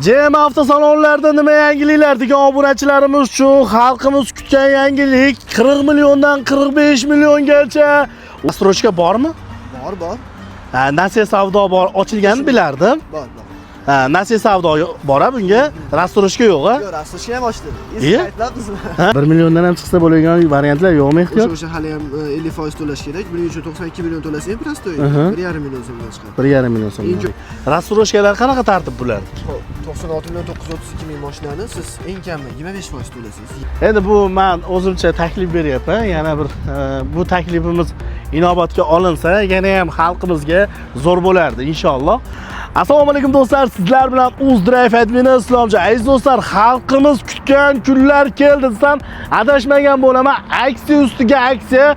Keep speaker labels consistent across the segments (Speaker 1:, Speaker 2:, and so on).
Speaker 1: JM avtosalonlarda nima yangiliklar degan obunachilarimiz uchun xalqimiz kutgan yangilik 40 milliondan 45 milliongacha. Срочка bormi?
Speaker 2: Bor, bor.
Speaker 1: Ha, nasiya savdo bor, ochilganini bilardim.
Speaker 2: Bor, bor.
Speaker 1: Ha, nasiya savdo bor bunga, рассрочка yo'q a?
Speaker 2: Yo'q, рассрочка ham ochdi.
Speaker 1: Iye?
Speaker 2: Aytlabmizmi?
Speaker 1: Ha, 1 milliondan ham chiqsa bo'ladigan variantlar yo'qmi
Speaker 2: O'sha
Speaker 1: ehtiyot?
Speaker 2: o'sha hali ham 50% to'lash kerak. Buning uchun 92 million tolasa ham простой. 1,5 million so'mdan chiqadi.
Speaker 1: 1,5 million so'm.
Speaker 2: Eng ko'p-
Speaker 1: Рассрочка lar qanaqa tartib bular?
Speaker 2: Xo'p, 96 million 932 ming mashinani siz eng kami 25% to'lasangiz.
Speaker 1: Endi bu men o'zimcha taklif beryapman. Yana bir bu taklifimiz inobatga olinsa, yana ham xalqimizga zo'r bo'lardi inshaalloh. Assalomu alaykum do'stlar, sizlar bilan UzDrive admini Islomjon. Aziz do'stlar, xalqimiz kutgan kunlar keldi desam, adashmagan bo'laman. Aksiya ustiga aksiya,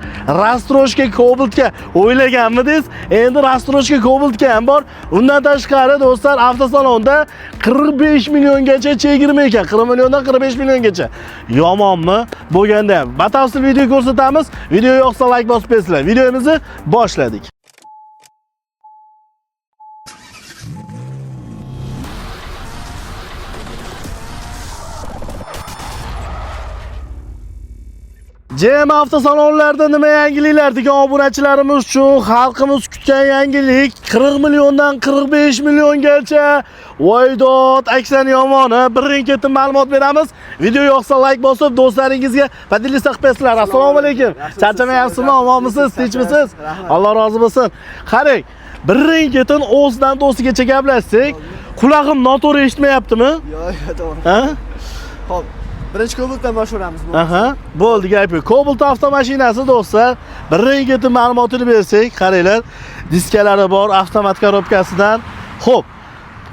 Speaker 1: рассрочка Cobaltga o'ylaganmidingiz? Endi рассрочка Cobaltga ham bor. Undan tashqari do'stlar, avtosalonda 45 milliongacha chegirma ekan. 40 milliondan 45 milliongacha. Yomonmi? Bo'lganda ham batafsil video ko'rsatamiz. Video yoqsa like bosib qo'yasizlar. Videomizni boshladik. JM avtosalonlarda nima yangiliklar degan obunachilarimiz uchun xalqimiz kutgan yangilik 40 milliondan 45 milliongacha. Voy dod, aksani yomoni. Birin ketin ma'lumot beramiz. Video yoqsa like bosib do'stlaringizga поделиться qilib qo'yasizlar. Assalomu alaykum. Charchamayapsizmi? Omonmisiz? Tinchmisiz?
Speaker 2: Rahmat.
Speaker 1: Alloh rozi bo'lsin. Qarang, birin ketin o'zidan do'stigacha gaplashsak, qulog'im noto'g'ri eshitmayaptimi?
Speaker 2: Yo'q, yo'q, to'g'ri.
Speaker 1: Ha?
Speaker 2: Xo'p, birinchi Cobaltdan boshlaymiz.
Speaker 1: Aha, bo'ldi gap yo'q. Cobalt avtomashinasi do'stlar, birin ketin ma'lumotini bersak, qaranglar, diskalari bor, avtomat korobkasidan. Xo'p,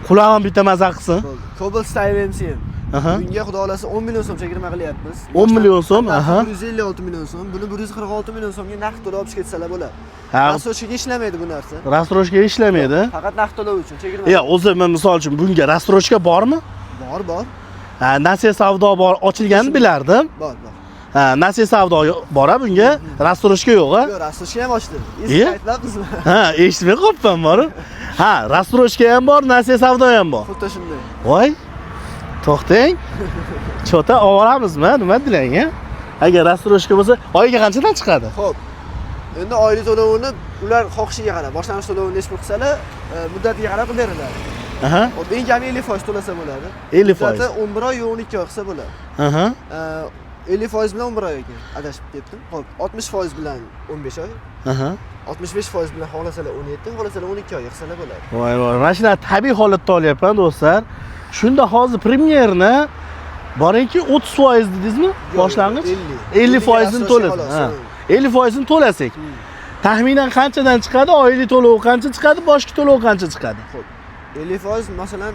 Speaker 1: qulog'im bitta maza qilsin.
Speaker 2: Bo'ldi. Cobalt Style MCM.
Speaker 1: Aha.
Speaker 2: Bunga xudo xolasa 10 million so'm chegirma qilyapmiz.
Speaker 1: 10 million so'm, aha.
Speaker 2: 156 million so'm. Buni 146 million so'mga naqd to'lab olib ketsalar bo'ladi.
Speaker 1: Ha,
Speaker 2: Рассрочка ga ishlamaydi bu narsa.
Speaker 1: рассрочка ishlamaydi.
Speaker 2: Faqat naqd to'lov uchun chegirma.
Speaker 1: Ya, o'zi men misol uchun bunga рассрочка bormi?
Speaker 2: Bor, bor.
Speaker 1: Ha, nasiya savdo bor, ochilganini bilardim.
Speaker 2: Bor, bor.
Speaker 1: Ha, nasiya savdo bor bunga, рассрочка yo'q a?
Speaker 2: Yo'q, рассрочка ham ochdi.
Speaker 1: Iye?
Speaker 2: Aytlabmizmi?
Speaker 1: Ha, eshitmay qolibman borib. Ha, рассрочка ham bor, nasiya savdo ham bor.
Speaker 2: Xuddi shunday.
Speaker 1: Voy. To'xtang. Chota olamizmi? Nima dilang, a? Agar рассрочка bo'lsa, oyiga qanchadan chiqadi?
Speaker 2: Xo'p. Endi oylik to'lovini ular xohishiga qarab, boshlang'ich to'lovini necha pul qilsalar, muddatiga qarab qilib beriladi.
Speaker 1: Aha,
Speaker 2: Xo'p, eng kami 50% to'lasa bo'ladi.
Speaker 1: 50%.
Speaker 2: Muddati 11 oy yo 12 oy qilsa bo'ladi.
Speaker 1: Aha.
Speaker 2: 50% bilan 11 oy ekan, adashib ketdim. Xo'p, 60% bilan 15 oy,
Speaker 1: Aha.
Speaker 2: 65% bilan xohlasalar 17, xohlasalar 12 oy qilsalar bo'ladi.
Speaker 1: Voy voy, mana shuni tabiiy holatda olyapman do'stlar. Shunda hozir premyerni boringki 30% dedingizmi? Boshlang'ich
Speaker 2: 50.
Speaker 1: 50% ini to'lasak.
Speaker 2: Xolos,
Speaker 1: Ha. 50% ini to'lasak. Taxminan qanchadan chiqadi? Oylik to'lovi qancha chiqadi? Boshqa to'lov qancha chiqadi?
Speaker 2: Xo'p. 50% masalan,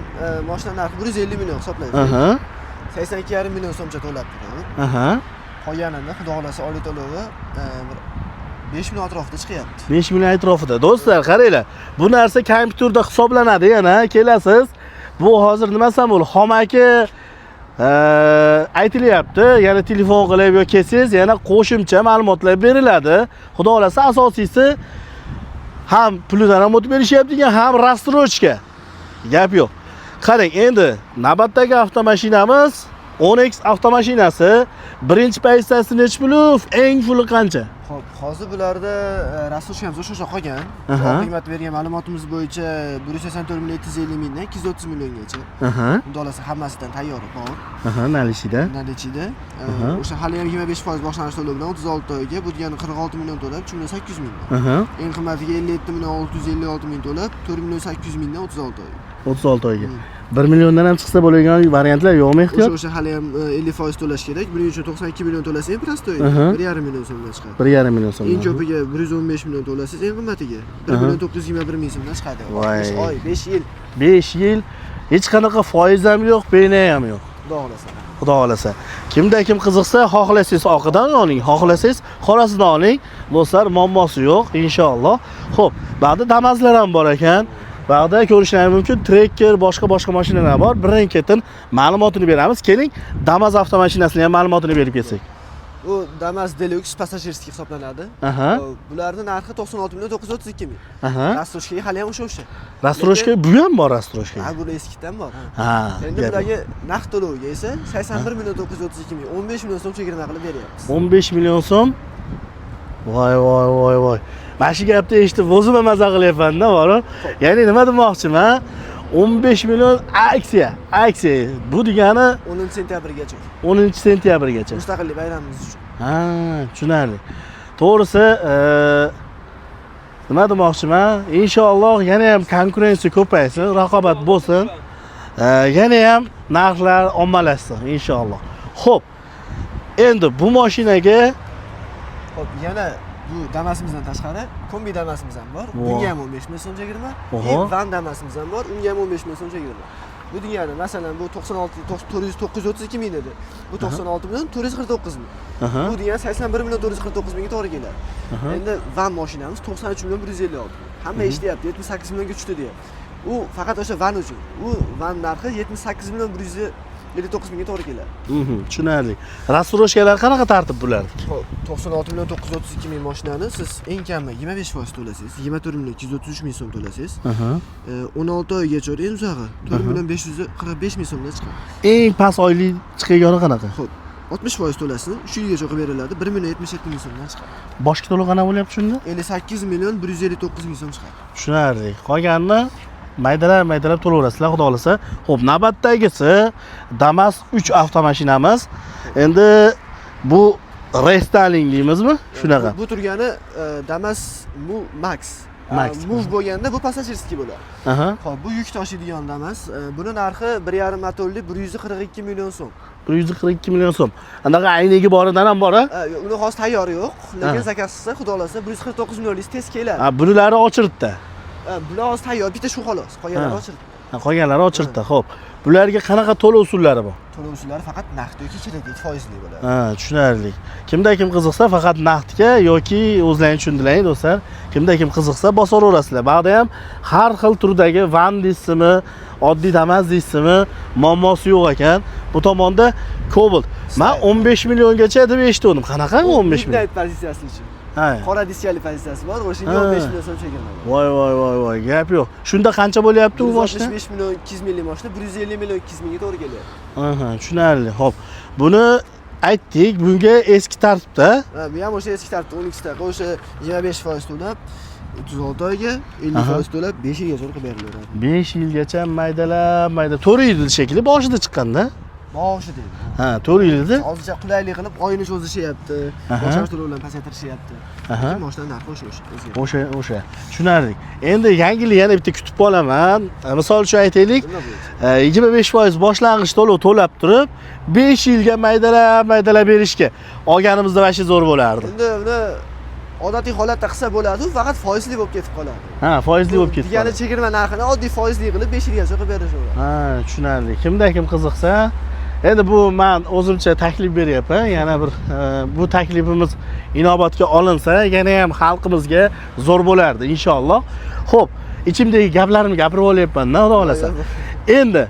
Speaker 2: mashina narxi 150 million hisoblaymiz.
Speaker 1: Aha.
Speaker 2: 82,5 million so'mcha to'lab turadi.
Speaker 1: Aha.
Speaker 2: Qolganini xudo xolasa oylik to'lovi bir 5 million atrofida chiqyapti.
Speaker 1: 5 million atrofida. Do'stlar, qaranglar. Bu narsa kompyuterda hisoblanadi yana, kelasiz. Bu hozir nima desam bo'ladi? Xomaki aytilyapti. Yana telefon qilib yo kelsangiz, yana qo'shimcha ma'lumotlar beriladi. Xudo xolasa asosiysi ham pulidan ham o'tib berishyapti ekan, ham рассрочка. Gap yo'q. Qarang, endi navbatdagi avtomashinamiz Onix avtomashinasi. Birinchi pozitsiyasi nechi puli? Eng puli qancha?
Speaker 2: Xo'p, hozir bularda рассрочка miz o'sha o'sha qolgan.
Speaker 1: Aha.
Speaker 2: Oxirgi marta bergan ma'lumotimiz bo'yicha 184 million 750 mingdan 230 milliongacha.
Speaker 1: Aha.
Speaker 2: Xudo xolasa hammasidan tayyor bor.
Speaker 1: Aha, наличида.
Speaker 2: Наличида.
Speaker 1: Aha.
Speaker 2: O'sha hali ham 25% boshlang'ich to'lov bilan 36 oyga, bu degani 46 million to'lab 3 million 800 mingdan.
Speaker 1: Aha.
Speaker 2: Eng qimmatiga 57 million 656 ming to'lab 4 million 800 mingdan 36 oy.
Speaker 1: 36 oyga. 1 milliondan ham chiqsa bo'ladigan variantlar yo'qmi
Speaker 2: O'sha
Speaker 1: ehtiyot?
Speaker 2: o'sha hali ham 50% to'lash kerak. Buning uchun 92 million to'lasa ham простой
Speaker 1: Aha.
Speaker 2: 1,5 million so'mdan chiqadi.
Speaker 1: 1,5 million so'm.
Speaker 2: Eng ko'piga 115 million to'lasiz, eng qimmatiga 1
Speaker 1: Aha.
Speaker 2: million 921 ming so'mdan chiqadi.
Speaker 1: Voy.
Speaker 2: 5 oy, 5 yil.
Speaker 1: 5 yil hech qanaqa foiz ham yo'q, pena ham yo'q.
Speaker 2: Xudo xolasa.
Speaker 1: Xudo xolasa. Kimda kim qiziqsa, xohlasangiz oqidan oling, xohlasangiz qorasidan oling. Do'stlar, muammosi yo'q inshaalloh. Xo'p, ba'da Damazlar ham bor ekan. Ba'da ko'rishlaringiz mumkin, Tracker, boshqa-boshqa mashinalar bor. Birin-ketin ma'lumotini beramiz. Keling, Damaz avtomashinasini ham ma'lumotini berib ketsak.
Speaker 2: Bu Damas Deluxe пассажирский hisoblanadi. Bularni narxi 96 million 932 ming. Рассрочка ga hali ham o'sha.
Speaker 1: Рассрочка bu ham bor, рассрочка.
Speaker 2: Ha, buni eskidan bor. Ha. Endi
Speaker 1: Gap yo'q.
Speaker 2: bularga naqd to'lovga esa 81 million 932 ming, 15 million so'm chegirma qilib beryapmiz.
Speaker 1: 15 million so'm. Voy voy voy voy. Mana shu gapni eshitib o'zim ham maza qilyapman-da, boru. Ya'ni nima demoqchiman? 15 million aksiya, aksiya. Bu degani
Speaker 2: 10 sentyabrgacha.
Speaker 1: 10 sentyabrgacha.
Speaker 2: Mustaqillik bayramimiz uchun.
Speaker 1: Ha, tushunarli. To'g'risi, nima demoqchiman? Inshaalloh yana ham konkurensiya ko'paysin, raqobat bo'lsin. Yana ham narxlar ommalashsin inshaalloh. Xo'p. Endi bu mashinaga
Speaker 2: Xo'p, yana bu Damasimizdan tashqari kombi Damasimiz ham bor.
Speaker 1: Vo.
Speaker 2: Bunga ham 15 million so'm chegirma. И Van Damasimiz ham bor. Unga ham 15 million so'm chegirma. Bu degani, masalan, bu 96 932 ming edi. Bu 96 million 449 ming. Bu degani 81 million 449 mingga to'g'ri keladi. Endi Van mashinamiz 93 million 156 ming. Hamma eshityapti, 78 millionga tushdi deyapti. U faqat o'sha Van uchun. U Van narxi 78 million 159 mingga to'g'ri keladi.
Speaker 1: Tushunarli. Рассрочка lar qanaqa tartib bularniki?
Speaker 2: Xo'p, 96 million 932 ming mashinani siz eng kami 25% to'lasangiz, 24 million 233 ming so'm to'lasangiz, 16 oygacha eng uzog'i 4 million 545 ming so'mdan chiqadi.
Speaker 1: Eng past oylik chiqadigani qanaqa?
Speaker 2: Xo'p, 60% to'lasin, 3 yilgacha qilib beriladi, 1 million 77 ming so'mdan chiqadi.
Speaker 1: Boshqa to'lov qanaqa bo'lyapti shunda?
Speaker 2: 58 million 159 ming so'm chiqadi.
Speaker 1: Tushunarli. Qolganini maydalab maydalab to'laverasizlar, xudo xohlasa. Xo'p, navbatdagisi Damas 3 avtomashinamiz. Endi bu рестайлинг deymizmi? Shunaqa.
Speaker 2: Bu turgani Damas Max.
Speaker 1: Max.
Speaker 2: Move bo'lganda bu пассажирский bo'ladi. Xo'p, bu yuk tashiydigan Damas. Buni narxi 1.5 motorli 142 million so'm.
Speaker 1: 142 million so'm. Anaqa aynagi boridan ham bor, a?
Speaker 2: Uni hozir tayyori yo'q, lekin
Speaker 1: Ha.
Speaker 2: заказ qilsa, xudo xohlasa 149 millionlik tez keladi.
Speaker 1: Ha, bunilari ochirdda.
Speaker 2: Bular hozir tayyor, bitta shu xolos. Qolganlari ochildi.
Speaker 1: Ha, qolganlari ochirdda. Xo'p. Bularga qanaqa to'lov usullari bor?
Speaker 2: To'lov usullari faqat naqd yoki kredit foizli bo'ladi.
Speaker 1: Ha, tushunarli. Kimda kim qiziqsa faqat naqdga yoki o'zlaring tushundilaring do'stlar. Kimda kim qiziqsa bosaverasizlar. Bag'da ham har xil turdagi Van deysizmi, oddiy Damas deysizmi, muammosi yo'q ekan. Bu tomonda Cobalt. Men 15 milliongacha deb eshitgandim. Qanaqa 15 million?
Speaker 2: Midnight pozitsiyasi uchun. Qora diskali pozitsiyasi bor, o'shanga 15 million so'm chegirma bor.
Speaker 1: Voy voy voy voy, gap yo'q. Shunda qancha bo'lyapti u mashina?
Speaker 2: 165 million 200 minglik mashina 150 million 200 mingga to'g'ri kelyapti.
Speaker 1: Aha, tushunarli. Xo'p. Buni aytdik, bunga eski tartibda.
Speaker 2: Ha, bu ham o'sha eski tartibda 12 taqa o'sha 25% to'lab 36 oyga, 50% to'lab 5 yilga qilib berilaveradi.
Speaker 1: 5 yilgacha maydalab, mayda 4 yil shekilli boshida chiqqanda.
Speaker 2: Boshi deydi.
Speaker 1: Ha, 4 yil edi.
Speaker 2: Hozircha qulaylik qilib oyini cho'zishyapti. Boshlang'ich to'lov bilan pasaytirishyapti. Lekin mashina narxi o'sha o'zgardi.
Speaker 1: O'sha, o'sha. Tushunarli. Endi yangilik yana bitta kutib qolaman. Misol uchun aytaylik,
Speaker 2: Nima bo'yicha?
Speaker 1: 25% boshlang'ich to'lov to'lab turib, 5 yilga maydalab, maydalab berishga olganimizda вообще zo'r bo'lardi.
Speaker 2: Endi uni odatiy holatda qilsa bo'ladi, u faqat foizli bo'lib ketib qoladi.
Speaker 1: Ha, foizli bo'lib ketdi.
Speaker 2: Degani chegirma narxini oddiy foizli qilib 5 yilgacha qilib berishaveradi.
Speaker 1: Ha, tushunarli. Kimda kim qiziqsa, endi bu men o'zimcha taklif beryapman. Yana bir bu taklifimiz inobatga olinsa, yana ham xalqimizga zo'r bo'lardi inshaalloh. Xo'p, ichimdagi gaplarimni gapirib olyapman-da, xudo xohlasa. Endi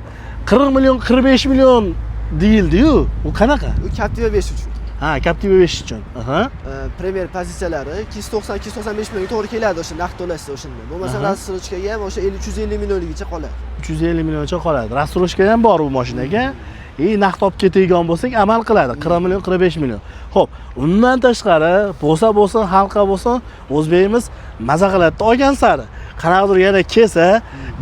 Speaker 1: 40 million, 45 million deyildi-yu, u qanaqa?
Speaker 2: U Captiva 5 uchun.
Speaker 1: Ha, Captiva 5 uchun. Aha.
Speaker 2: Premier pozitsiyalari 290 295 millionga to'g'ri keladi o'sha naqd to'lashsa o'shanda. Bo'lmasa рассрочка ga ham o'sha 350 millionligicha qoladi.
Speaker 1: 350 millioncha qoladi. Рассрочка ham bor bu mashinaga. И naqd olib ketadigan bo'lsak amal qiladi. 40 million, 45 million. Xo'p, undan tashqari bo'lsa bo'lsin, halqa bo'lsin, o'zbegimiz maza qiladi olgan sari. Qanaqadir yana kelsa,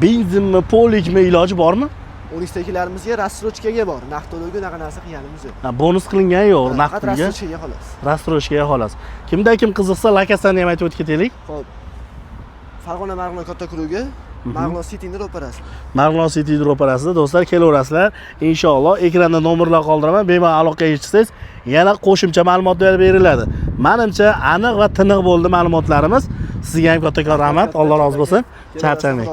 Speaker 1: benzinmi, polikmi iloji bormi?
Speaker 2: 12tagilarimizga рассрочка ga bor. Naqd to'lovga unaqa narsa qilganimiz yo'q.
Speaker 1: Ha, bonus qilingan yo'q, naqd
Speaker 2: Faqat
Speaker 1: pulga.
Speaker 2: рассрочка ga xolos.
Speaker 1: Рассрочка ga xolos. Kimda kim qiziqsa, lokatsiyani ham aytib o'tib ketaylik.
Speaker 2: Xo'p. Farg'ona Marg'ilon katta krugi, Marg'ilon Cityni ro'parasi.
Speaker 1: Marg'ilon City ro'parasida do'stlar kelaverasizlar. Inshaalloh ekranda nomerlar qoldiraman. Bemalol aloqaga chiqsangiz, yana qo'shimcha ma'lumotlar beriladi. Menimcha aniq va tiniq bo'ldi ma'lumotlarimiz. Sizga ham kattakon rahmat. Alloh rozi bo'lsin. Charchamang.